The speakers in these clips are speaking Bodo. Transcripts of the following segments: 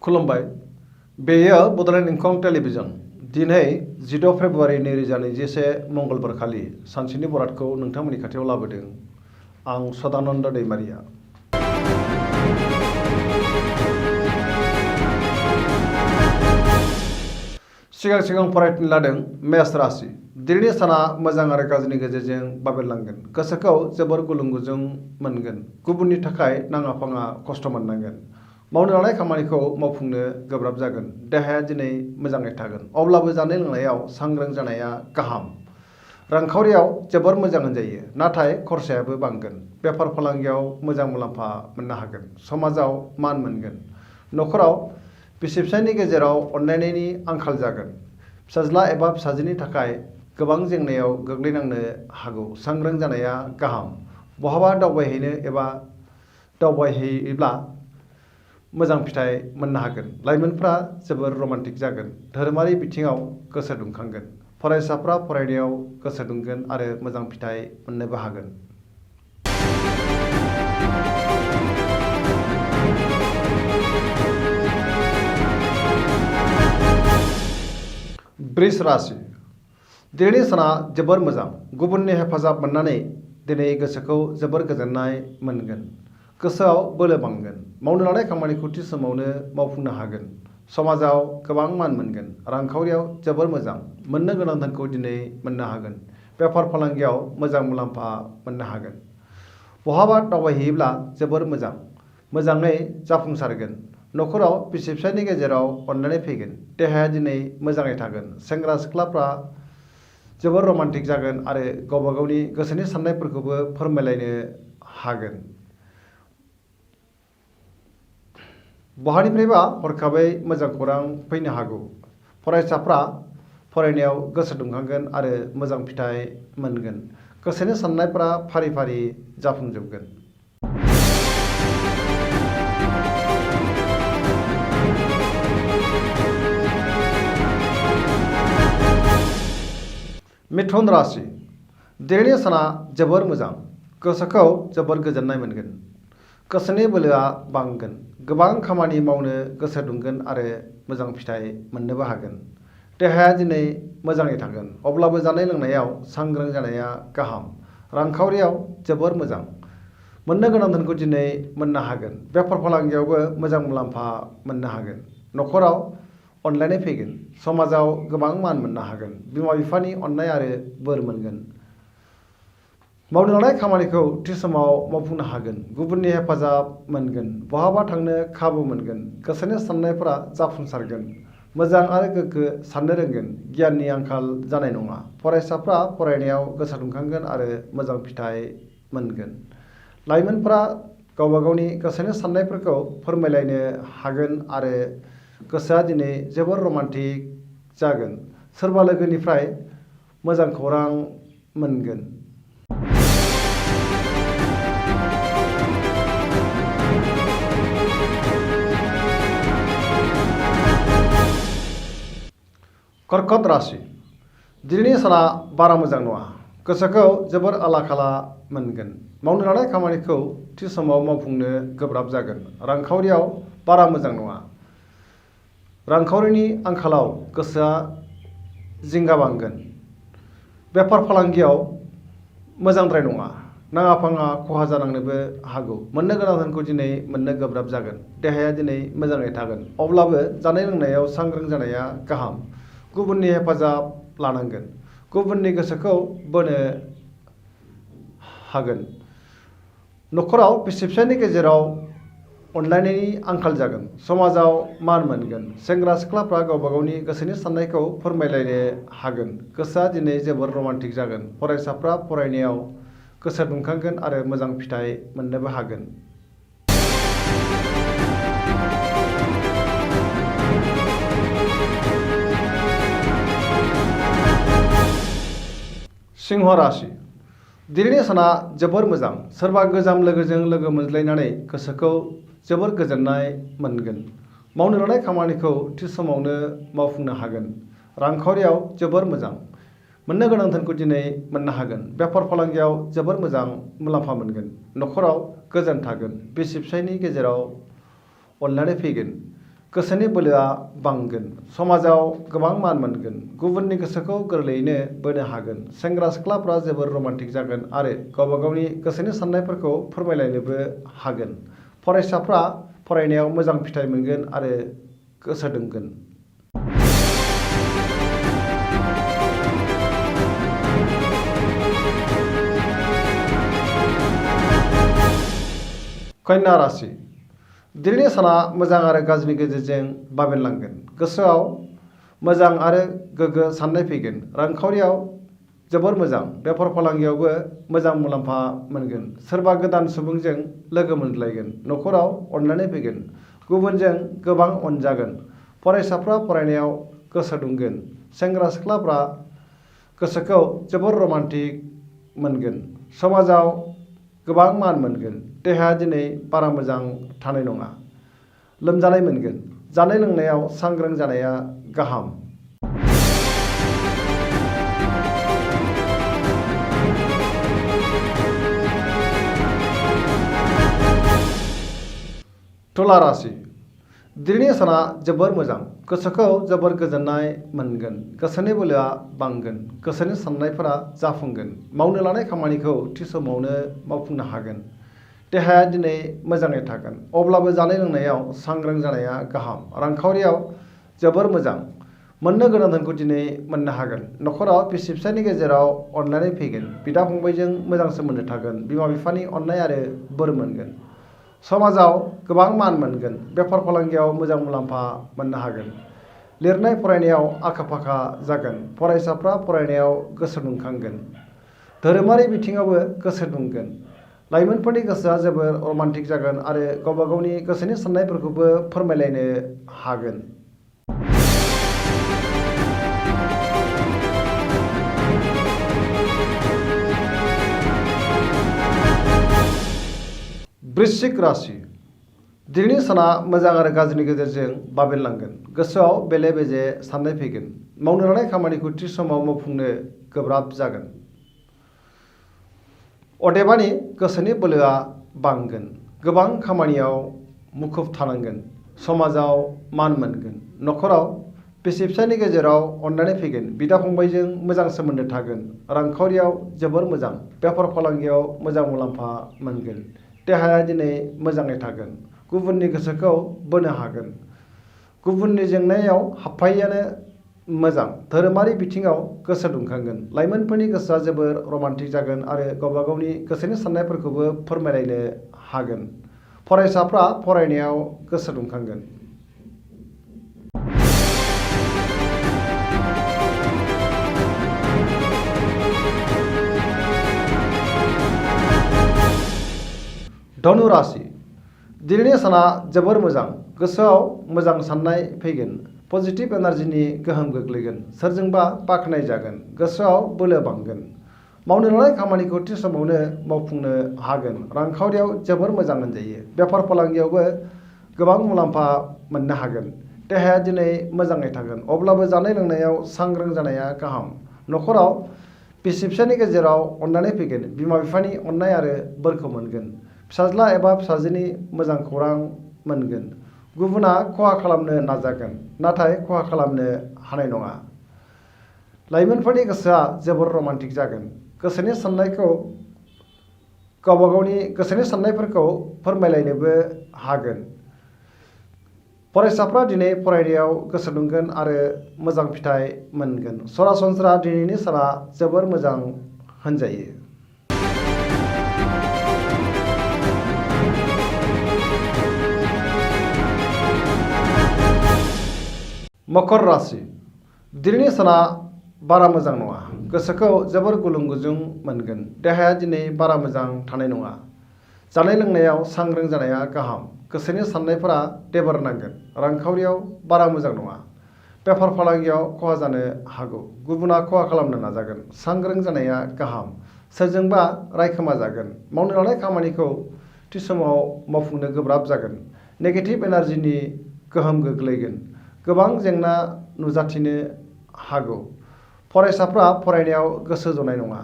खुलुमबाय बेयो बड'लेण्ड इंखं टेलिभिजन दिनै 16 फेब्रुवारि 2021 मंगलबार खालि सानसेनि बरादखौ नोंथांमोननि खाथियाव लाबोदों आं सदानन्द दैमारिया। सिगां फरायथिनो लादों मेष राशि। दिनैनि साना मोजां आरो गाज्रिनि गेजेरजों बाबेरलांगोन। गोसोखौ जोबोर गुलुं गुजुं मोनगोन। गुबुननि थाखाय नाङा फाङा खस्थ' मोननांगोन। मावनो लानाय खामानिखौ मावफुंनो गोब्राब जागोन। देहाया दिनै मोजाङै थागोन। अब्लाबो जानाय लोंनायाव सांग्रां जानाया गाहाम। रांखावरियाव जोबोर मोजां होनजायो, नाथाय खरसायाबो बांगोन। बेफार फालांगियाव मोजां मुलाम्फा मोननो हागोन। समाजाव मान मोनगोन। न'खराव बिसि फिसायनि गेजेराव अनलायनायनि आंखाल जागोन। फिसाज्ला एबा फिसाजोनि थाखाय गोबां जेंनायाव गोग्लैनांनो हागौ। सांग्रां जानाया गाहाम। बहाबा दावबायहैनो एबा दावबायहैब्ला मोजां फिथाइ मोननो हागोन। लाइमोनफ्रा जोबोर रमान्टिक जागोन। धोरोमारि बिथिङाव गोसो दुंखांगोन। फरायसाफ्रा फरायनायाव गोसो दुंगोन आरो मोजां फिथाइ मोननोबो हागोन। वृष राशि। दिनैनि साना जोबोर मोजां। गुबुननि हेफाजाब मोननानै दिनै गोसोखौ जोबोर गोजोननाय मोनगोन। गोसोआव बोलो बांगोन। मावनो लानाय खामानिखौ थि समावनो मावफुंनो हागोन। समाजाव गोबां मान मोनगोन। रांखावरियाव जोबोर मोजां। मोननो गोनां धोनखौ दिनै मोननो हागोन। बेफार फालांगियाव मोजां मुलाम्फा मोननो हागोन। बहाबा दावबायहैयोब्ला जोबोर मोजां। मोजाङै जाफुंसारगोन। न'खराव बिसि फिसायनि गेजेराव अनलायनाय फैगोन। देहाया दिनै मोजाङै थागोन। सेंग्रा सिख्लाफ्रा जोबोर रमान्टिक जागोन आरो गावबा गावनि गोसोनि साननायफोरखौबो फोरमायलायनो हागोन। बहानिफ्रायबा हरखाबै मोजां खौरां फैनो हागौ। फरायसाफ्रा फरायनायाव गोसो दुंखांगोन आरो मोजां फिथाइ मोनगोन। गोसोनि साननायफ्रा फारि फारि जाफुंजोबगोन। मिथुन राशि। दिनैनि साना जोबोर मोजां। गोसोखौ जोबोर गोजोननाय मोनगोन। गोसोनि बोलोआ बांगोन। गोबां खामानि मावनो गोसो दुंगोन आरो मोजां फिथाइ मोननोबो हागोन। देहाया दिनै मोजाङै थागोन। अब्लाबो जानाय लोंनायाव सांग्रां जानाया गाहाम। रांखावरियाव जोबोर मोजां। मोननो गोनां धोनखौ दिनै मोननो हागोन। बेफार फालांगियावबो मोजां मुलाम्फा मोननो हागोन। न'खराव अनलायनाय फैगोन। समाजाव गोबां मान मोननो हागोन। बिमा बिफानि अननाय आरो बोर मोनगोन। मावनो लानाय खामानिखौ थि समाव मावफुंनो हागोन। गुबुननि हेफाजाब मोनगोन। बहाबा थांनो खाबु मोनगोन। गोसोनि साननायफोरा जाफुंसारगोन। मोजां आरो गोग्गो साननो रोंगोन। गियाननि आंखाल जानाय नङा। फरायसाफ्रा फरायनायाव गोसो दुंखांगोन आरो मोजां फिथाइ मोनगोन। लाइमोनफ्रा गावबा गावनि गोसोनि साननायफोरखौ फोरमायलायनो हागोन आरो गोसोआ दिनै जोबोर रमान्टिक जागोन। सोरबा लोगोनिफ्राय मोजां खौरां मोनगोन। कर्कट राशि। दिनैनि साना बारा मोजां नङा। गोसोखौ जोबोर आला खाला मोनगोन। मावनो लानाय खामानिखौ थि समाव मावफुंनो गोब्राब जागोन। रांखावरियाव बारा मोजां नङा। रांखावरिनि आंखालाव गोसोआ जिंगा बांगोन। बेफार फालांगियाव मोजांद्राय नङा। नाङा फाङा खहा जानांनोबो हागौ। मोननो गोनां धोनखौ दिनै मोननो गोब्राब जागोन। देहाया दिनै मोजाङै थागोन। अब्लाबो जानाय लोंनायाव सांग्रां जानाया गाहाम। गुबुननि हेफाजाब लानांगोन। गुबुननि गोसोखौ बोनो हागोन। न'खराव बिसि फिसायनि गेजेराव अनलायनायनि आंखाल जागोन। समाजाव मान मोनगोन। सेंग्रा सिख्लाफ्रा गावबा गावनि गोसोनि साननायखौ फोरमायलायनो हागोन। गोसोआ दिनै जोबोर रमान्टिक जागोन। फरायसाफ्रा फरायनायाव गोसो दुंखांगोन आरो मोजां फिथाइ मोननोबो हागोन। सिंह राशि। दिनैनि साना जोबोर मोजां। सोरबा गोजाम लोगोजों लोगो मोनज्लायनानै गोसोखौ जोबोर गोजोननाय मोनगोन। मावनो लानाय खामानिखौ थि समावनो मावफुंनो हागोन। रांखावरियाव जोबोर मोजां। मोननो गोनां धोनखौ दिनै मोननो हागोन। बेफार फालांगियाव जोबोर मोजां मुलाम्फा मोनगोन। न'खराव गोजोन थागोन। बिसि फिसायनि गेजेराव अनलायनाय फैगोन। गोसोनि बोलोआ बांगोन, समाजाव गोबां मान मोनगोन, गुबुननि गोसोखौ गोरलैयैनो बोनो हागोन, सेंग्रा सिख्लाफ्रा जोबोर रमान्टिक जागोन आरो गावबा गावनि गोसोनि साननायफोरखौ फोरमायलायनोबो हागोन। फरायसाफ्रा फरायनायाव मोजां फिथाइ मोनगोन आरो गोसो दुंगोन। कन्या राशि दिनैनि साना मोजां आरो गाज्रिनि गेजेरजों बाबेनलांगोन। गोसोआव मोजां आरो गोग्गो साननाय फैगोन। रांखावरियाव जोबोर मोजां, बेफार फालांगियावबो मोजां मुलाम्फा मोनगोन। सोरबा गोदान सुबुंजों लोगो मोनज्लायगोन। न'खराव अनलायनाय फैगोन, गुबुनजों गोबां अनजागोन। फरायसाफ्रा फरायनायाव गोसो दुंगोन। सेंग्रा सिख्लाफ्रा गोसोखौ जोबोर रमान्टिक मोनगोन। समाजाव गोबां मान मोनगोन। देहाया दिनै बारा मोजां थानाय नङा, लोमजानाय मोनगोन। जानाय लोंनायाव सांग्रां जानाया गाहाम। तुला राशि दिनैनि साना जोबोर मोजां, गोसोखौ जोबोर गोजोननाय मोनगोन। गोसोनि बोलोआ बांगोन, गोसोनि साननायफोरा जाफुंगोन। मावनो लानाय खामानिखौ थि समावनो मावफुंनो हागोन। देहाया दिनै मोजाङै थागोन, अब्लाबो जानाय लोंनायाव सांग्रां जानाया गाहाम। रांखावरियाव जोबोर मोजां, मोननो गोनां धोनखौ दिनै मोननो हागोन। न'खराव बिसि फिसायनि गेजेराव अनलायनाय फैगोन। बिदा फंबायजों मोजां सोमोन्दो थागोन। बिमा बिफानि अननाय आरो बोर मोनगोन। समाजाव गोबां मान मोनगोन। बेफार फालांगियाव मोजां मुलाम्फा मोननो हागोन। लिरनाय फरायनायाव आखा फाखा जागोन। फरायसाफ्रा फरायनायाव गोसो दुंखांगोन। धोरोमारि बिथिङावबो गोसो दुंगोन। लाइमोनफोरनि गोसोआ जोबोर रमान्टिक जागोन आरो गावबा गावनि गोसोनि साननायफोरखौबो फोरमायलायनो हागोन। वृश्चिक राशि दिनैनि साना मोजां आरो गाज्रिनि गेजेरजों बाबेनलांगोन। गोसोआव बेले बेजे साननाय फैगोन। मावनो लानाय खामानिखौ थि समाव मावफुंनो गोब्राब जागोन। अदेबानि गोसोनि बोलोआ बांगोन। गोबां खामानियाव मुखुब थानांगोन। समाजाव मान मोनगोन। न'खराव बिसि फिसायनि गेजेराव अनलायनाय फैगोन। बिदा फंबायजों मोजां सोमोन्दो थागोन। रांखावरियाव जोबोर मोजां, बेफार फालांगियाव मोजां मुलाम्फा मोनगोन। देहाया दिनै मोजाङै थागोन। गुबुननि गोसोखौ बोनो हागोन। गुबुननि जेंनायाव हाबफायैआनो मोजां। धोरोमारि बिथिङाव गोसो दुंखांगोन। लाइमोनफोरनि गोसोआ जोबोर रमान्टिक जागोन आरो गावबा गावनि गोसोनि साननायफोरखौबो फोरमायलायनो हागोन। फरायसाफ्रा फरायनायाव गोसो दुंखांगोन। धनु राशि दिनैनि साना जोबोर मोजां, गोसोआव मोजां साननाय फैगोन। पजिटिभ एनार्जिनि गोहोम गोग्लैगोन। सोरजोंबा बाख्नाय जागोन। गोसोआव बोलो बांगोन। मावनो लानाय खामानिखौ थि समावनो मावफुंनो हागोन। रांखावरियाव जोबोर मोजां होनजायो। बेफार फालांगियावबो गोबां मुलाम्फा मोननो हागोन। देहाया दिनै मोजाङै थागोन, अब्लाबो जानाय लोंनायाव सांग्रां जानाया गाहाम। न'खराव बिसि फिसायनि गेजेराव अनलायनाय फैगोन। बिमा बिफानि अननाय आरो बोरखौ मोनगोन। फिसाज्ला एबा फिसाजोनि मोजां खौरां मोनगोन। गुबुना खहा खालामनो नाजागोन, नाथाय खहा खालामनो हानाय नङा। लाइमोनफोरनि गोसोआ जोबोर रमान्टिक जागोन। गोसोनि साननायखौ गावबा गावनि गोसोनि साननायफोरखौ फोरमायलायनोबो हागोन। फरायसाफ्रा दिनै फरायनायाव गोसो दुंगोन आरो मोजां फिथाइ मोनगोन। सरासनस्रा दिनैनि साना जोबोर मोजां होनजायो। मकर राशि दिनैनि साना बारा मोजां नङा। गोसोखौ जोबोर गुलुं गुजुं मोनगोन। देहाया दिनै बारा मोजां थानाय नङा। जानाय लोंनायाव सांग्रां जानाया गाहाम। गोसोनि साननायफोरा देबार नांगोन। रांखावरियाव बारा मोजां नङा। बेफार फालांगियाव खहा जानो हागौ। गुबुना खहा खालामनो नाजागोन। सांग्रां जानाया गाहाम। सोरजोंबा रायखोमा जागोन। मावनो लानाय खामानिखौ थि समाव मावफुंनो गोब्राब जागोन। नेगेटिभ एनार्जिनि गोहोम गोग्लैगोन। गोबां जेंना नुजाथिनो हागौ। फरायसाफ्रा फरायनायाव गोसो जनाय नङा।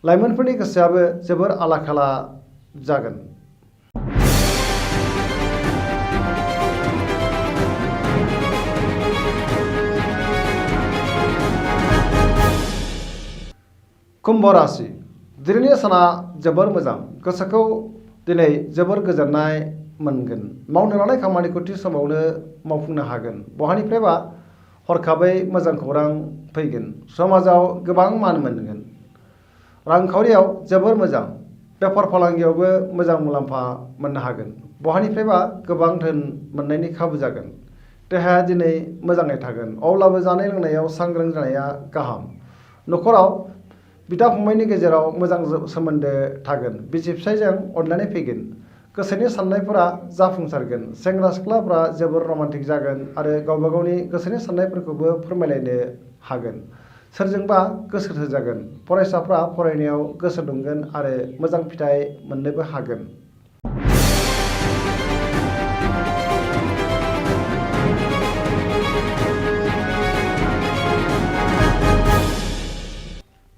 लाइमोनफोरनि गोसोआबो जोबोर आला खाला जागोन। कुम्भ राशि दिनैनि साना जोबोर मोजां गोसोखौ दिनै जोबोर गोजोननाय मोनगोन मावनो लानाय खामानिखौ थि समावनो मावफुंनो हागोन बहानिफ्रायबा हरखाबै मोजां खौरां फैगोन समाजाव गोबां मान मोनगोन रांखावरियाव जोबोर मोजां बेफार फालांगियावबो मोजां मुलाम्फा मोननो हागोन बहानिफ्रायबा गोबां धोन मोननायनि खाबु जागोन देहाया दिनै मोजाङै थागोन अब्लाबो जानाय लोंनायाव सांग्रां जानाया गाहाम न'खराव बिदा फंबायनि गेजेराव मोजां सोमोन्दो थागोन बिसि फिसायजों अनलायनाय फैगोन गोसोनि साननायफोरा जाफुंसारगोन सेंग्रा सिख्लाफ्रा जोबोर रमान्टिक जागोन आरो गावबा गावनि गोसोनि साननायफोरखौबो फोरमायलायनो हागोन सोरजोंबा गोसो थोजागोन फरायसाफ्रा फरायनायाव गोसो दुंगोन आरो मोजां फिथाइ मोननोबो हागोन।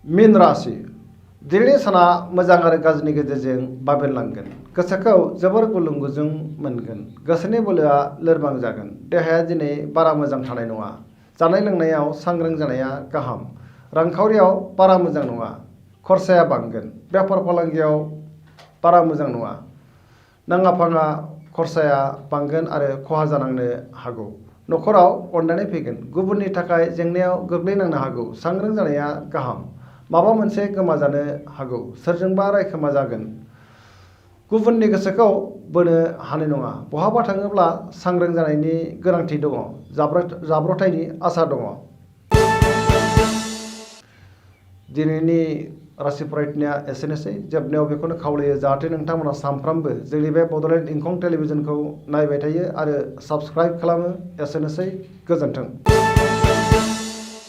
मीन राशि दिनैनि साना मोजां आरो गाज्रिनि गेजेरजों बाबेनलांगोन गोसोखौ जोबोर गुलुं गुजुं मोनगोन गोसोनि बोलोआ लोरबां जागोन देहाया दिनै बारा मोजां थानाय नङा जानाय लोंनायाव सांग्रां जानाया गाहाम रांखावरियाव बारा मोजां नङा खरसाया बांगोन बेफार फालांगियाव बारा मोजां नङा नाङा फाङा खरसाया बांगोन आरो खहा जानांनो हागौ न'खराव अनलायनाय फैगोन गुबुननि थाखाय जेंनायाव गोग्लैनांनो हागौ सांग्रां जानाया गाहाम माबा मोनसे गोमाजानो हागौ सोरजोंबा रायखोमा जागोन गुबुननि गोसोखौ बोनो हानाय नङा बहाबा थाङोब्ला सांग्रां जानायनि गोनांथि दङ जाब्रबथायनि आसा दङ। दिनैनि राशि फरायथिनाया एसेनोसै जोबनायाव बेखौनो खावलायो जाहाथे नोंथांमोना सानफ्रामबो जोंनि बे बड'लेण्ड इंखं टेलिभिजनखौ नायबाय थायो आरो साबस्क्राइब खालामो एसेनोसै गोजोन्थों।